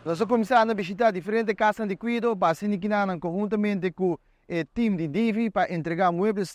Nos a cuminsa bishita diferente cas di cuido pa asina conhuntamente cu e team di Divi pa entrega muebles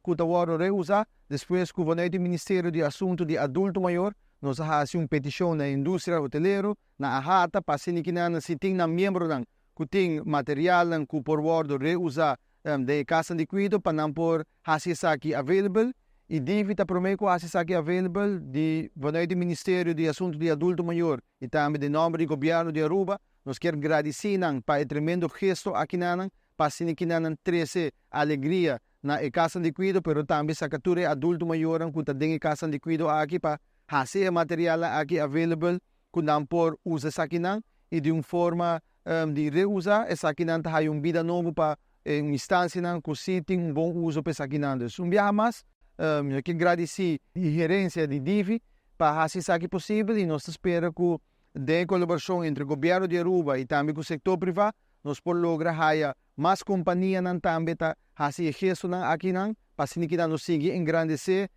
cu ta wordo reusa. Despues cu e Ministerio di Asunto di Adulto Mayor, nos a haci un peticion na industria hotelero, na AHATA, pa asina si tin nan miembro cu tin material cu por wordo reusa di cas di cuido pa nan por haci esaki available. Y Divi ta prome cu haci esaki available di vanuit e Ministerio di Asunto di Adulto Mayor y tambe den nomber di gobierno di Aruba. Nos kier gradici pa e tremendo gesto aki nan, pa asina nan trece alegria na cas di cuido, pero tambe saca tur e adulto mayor cu ta den cas di cuido aki pa haci e material aki available cu nan por usa esaki nan y di un forma di reusa esaki nan ta un bida nobo pa un instancia nan cu si tin un bon uso pa esaki nan. Dus un biaha mas, mi kier gradici e gerencia di Divi pa haci esaki posibel y nos ta spera cu den colaboracion entre gobierno di Aruba y tambe cu e sector priva, nos por logra haya mas compania nan tambe ta haci e gesto nan aki nan, pa asina nos sigui engrandece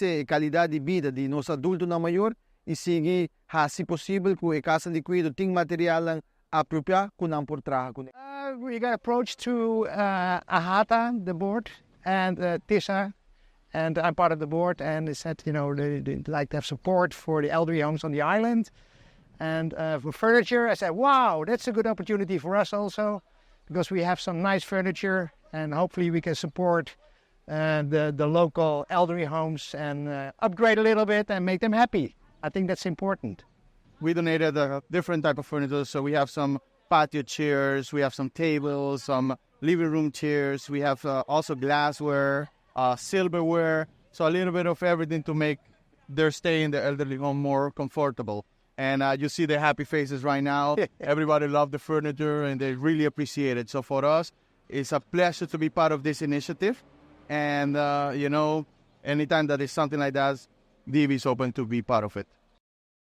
e calidad di bida di nos adulto nan mayor y sigui haci posibel cu e cas di cuido tin material apropia cu nan por traha cu. We got approached to AHATA, the board, and TISA, and I'm part of the board. And they said, they'd like to have support for the elderly homes on the island and for furniture. I said, "Wow, that's a good opportunity for us also, because we have some nice furniture, and hopefully we can support the local elderly homes and upgrade a little bit and make them happy." I think that's important. We donated a different type of furniture. So we have some patio chairs, we have some tables, some living room chairs. We have also glassware, silverware. So a little bit of everything to make their stay in the elderly home more comfortable. And you see the happy faces right now. Everybody loved the furniture and they really appreciate it. So for us, it's a pleasure to be part of this initiative. And anytime that is something like that, Divi is open to be part of it.